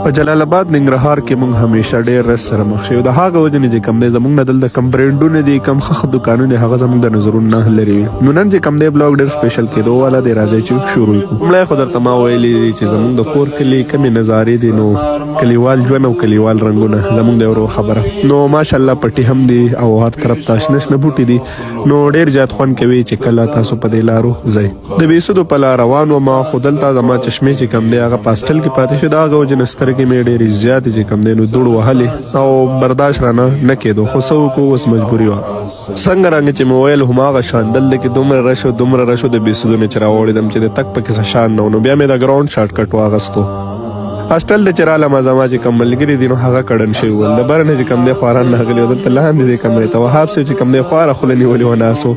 په جلال اباد ننګرهار کې مونږ همیشه ډېر رش سره مخ شو. د هغه وجې نه چې کم دی زمونږ نه دلته کم برانډونه دي، کم ښه ښه دوکانونه دي، هغه زمونږ د نظرونو نه لرې وي. نو نن چې کم دی بلاګ ډېر سپیشل کېدو والا دی، راځئ چې شروع یې کړو. لومړی خو درته ما ویلي دي چې زمونږ د کور کلي کمې نظارې دي، نو کلیوال ژوند او کلیوال رنګونه زمونږ د ورور خبره. نو ماشاءالله پټي هم دي او هر طرف ته شنه شنه بوټي دي، نو ډېر زیات خوند کوي چې کله تاسو په دې لارو ځئ. د بیسودو په لار روان وم، خو دلته زما چشمې چې کم دی هغه په هاسټل کې پاتې شو. د هغه وجې نه سترګې مې ډېرې زیاتې چې کم دی نو دوړ وهلې او برداشت رانه نه کېدو، خو څه وکړو، اوس مجبوري وه. څنګه رنګ چې مې ویل هماغه شان دلته کې دومره رش و، دومره رش و د بیسودو نه چې راوړېدم چې د تګ پکې څه شان نه و، نو بیا مې د ګراونډ شارټ کټ واغستو. هاسټل ته چې رالم، زما چې کوم ملګري دي نو هغه کډن شوي ول، د بره نه چې کوم دی خواران راغلي وو دلته لاندې دې کمرې ته. وهاب صاحب چې کوم دی خواره خوله نیولې وه ناست و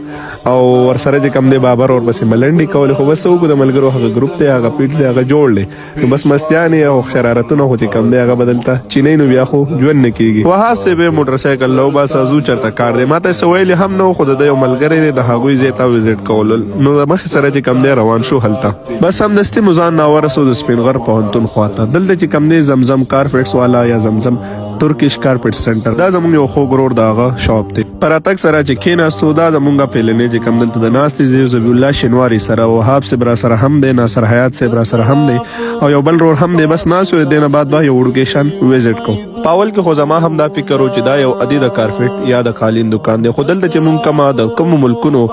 او ورسره چې کوم دی بابر ورپسې ملنډې کولې. خو بس څه وکړو، د ملګرو هغه ګروپ دی، هغه پیټ دی، هغه جوړ دی، نو بس مستیانې او شرارتونه خو چې کوم دی هغه به دلته چې نه نو بیا خو ژوند نه کېږي. وهاب صاحب یې موټر سایکل له وباسه، ځو چېرته کار دی. ما ته یې څه ویلي هم نه و، خو د ده یو ملګری دی، د هغوی ځای ته وزټ کول، نو د مخې سره چې کوم دی روان شو هلته. بس سمدستي مو ځان راورسو د سپین غر پوهنتون خواته. دلته چې کوم دی زمزم کارپټس والا یا زمزم ترکش کارپټ سنټر، دا زمونږ یو خوږ ورور د هغه شاپ دی. پر راتګ سره چې کېناستو، دا زمونږ فعلنې چې کوم دلته د ناستې ځای، ذبیح الله شینواری سره، وهاب صاحب را سره هم دی، ناصر حیات صاحب را سره هم دی او یو بل ورور هم دی. بس ناست یو، د دې نه بعد به یو وړوکی شان وزټ کوو. په اول کې خو زما هم دا فکر و چې دا یو عادي د کارپټ یا د قالین دکان دی، خو دلته چې مونږ کومه د کومو ملکونو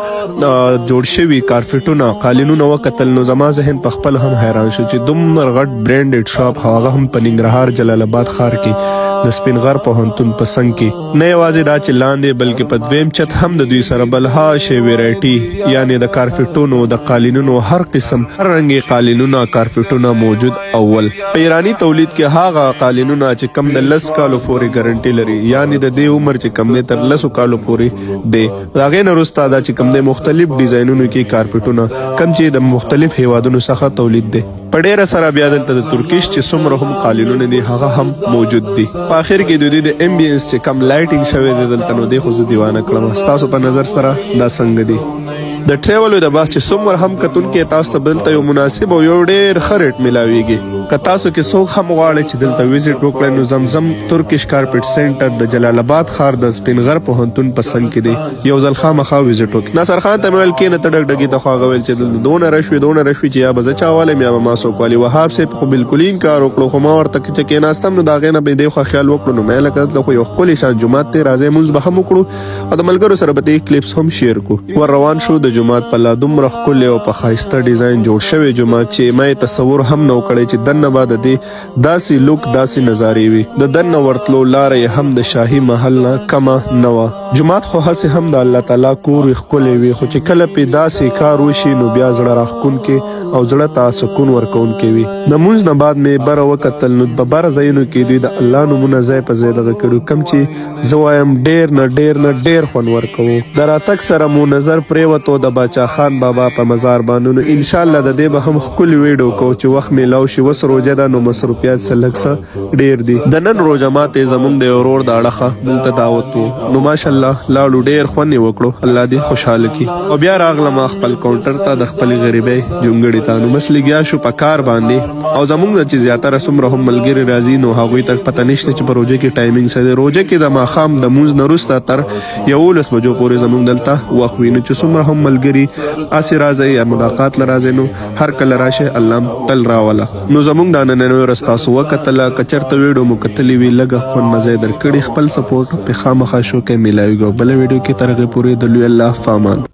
جوړ شوي کارپټونه قالینونه وکتل، نو زما ذهن په خپل هم حیران شو چې دومره غټ برانډډ شاپ، هغه هم په ننګرهار جلال اباد ښار کې د سپین غر پوهنتون په څنګ کې، نه یوازې دا چې لاندې بلکې په دویم چت هم د دوی سره بلها شی ویرایټي، یعنی د کارپټونو د قالینونو هر قسم هر رنګ قالینونه کارپټونه موجود اول. په ایرانی تولید کې هغه قالینونه چې کم د 10 کالو پورې ګارنټي لري، یعنی د دې عمر چې کم دی تر 10 کالو پورې دی. د هغې نه وروسته دا چې کم دی مختلف ډیزاینونو کې کارپټونه کم چې د مختلف هیوادونو څخه تولید دی. په ډیره سره بیا دلته د ترکیش چې څومره هم قالینونه دي هغه هم موجود دي. په اخر کې د دوی د امبینس چې کم لایټینګ شوی دی دلته، نو دی خو زه دیوانه کړم. ستاسو په نظر سره دا څنګه دي؟ د ټریول د باس چې څومره هم کتونکي تاسو ته دلته یو مناسب او یو ډیر ښه ریټ ملاویږي. که تاسو کې څوک هم غواړئ چې دلته وزټ وکړئ، نو زمزم ترکش کارپټ سنټر د جلال اباد ښار د سپین غر پوهنتون په څنګ کې دی، یو ځل خامخا وزټ وکړئ. ناصر خان ته مې ویل کېنه ته ډګډګي ته، خو هغه ویل چې دلته دونه رش وي، دونه رش وي چې یا به زه چا والم یا به ما څوک والي. وهاب صاحب خو بالکل انکار وکړو، خو ما ورته چې کېناستم نو د هغې نه به دې خو خیال وکړو. نو مې لکه دلته خو یو ښکلی شان جومات دی، راځئ مونځ به هم وکړو او د ملګرو سره به دې کلیپس هم شیر کو. ور روان شو د جومات په لا، دومره ښکلی او په ښایسته ډیزاین جوړ شوی جومات چې ما یې تصور هم نه و کړی چې دننه به د دې داسې لوک داسې نظارې وي. د دننه ورتلو لاره یې هم د شاهي محل نه کمه نه وه. جومات خو هسې هم د الله تعالی کور وي، ښکلی وي، خو چې کله پې داسې کار وشي نو بیا زړه راښکونکی او زړه ته سکون ورکوونکی وي. د مونځ نه بعد مې بره وکتل، نو په بره ځایونو کې دوی د الله نومونه ځای په ځای دغه کړو، کم چې زه وایم ډیر نه ډیر نه ډیر خوند ورکوو. د راتګ سره مو نظر پریوتو د باچا خان بابا په مزار باندې، نو انشاءالله د دې به هم ښکلې ویډیو کوو چې وخت میلاو شي. اوس روژه ده نو مصروفیات څه لږ څه ډیر دي. د نن روژه ماتې زمونږ د ورور د اړخه مونږ ته دعوت وو، نو ماشاءالله لاړو، ډیر خوند یې وکړو، الله دې خوشحاله کړي. او بیا راغلم خپل کاونټر ته د خپلې غریبۍ جونګړې ته، نو بس لګیا شو په کار باندې. او زمونږ چې زیاتره څومره هم ملګري راځي نو هغوی ته پته نشته چې په روژه کې ټایمینګ څه دی. روژه کې د ماښام د مونځ نه وروسته تر 11 بجو پورې زمونږ دلته وخت وي، نو چې څومره هم ملګري هسې راځئ یا ملاقات له راځئ، نو هر کله راشئ، الله تل راوله. نو زمونږ دا نننۍ ورځ تاسو وکتله، که چېرته ویډیو مو کتلې وي، لږه خوند مزه یې درکړي، خپل سپورټ پې خامخا شو کې. میلاویږو بله ویډیو کې، تر هغې پورې د لوی الله فامان.